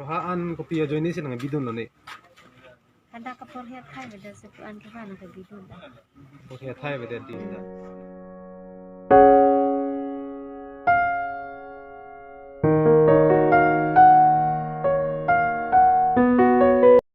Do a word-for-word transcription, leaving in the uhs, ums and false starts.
Ha an kopi ajoine si nangkebidunlo ne? Hadak kaporhi athai avedet si pu an ke ba nangkebidun da. Porhi athai avedet dei da.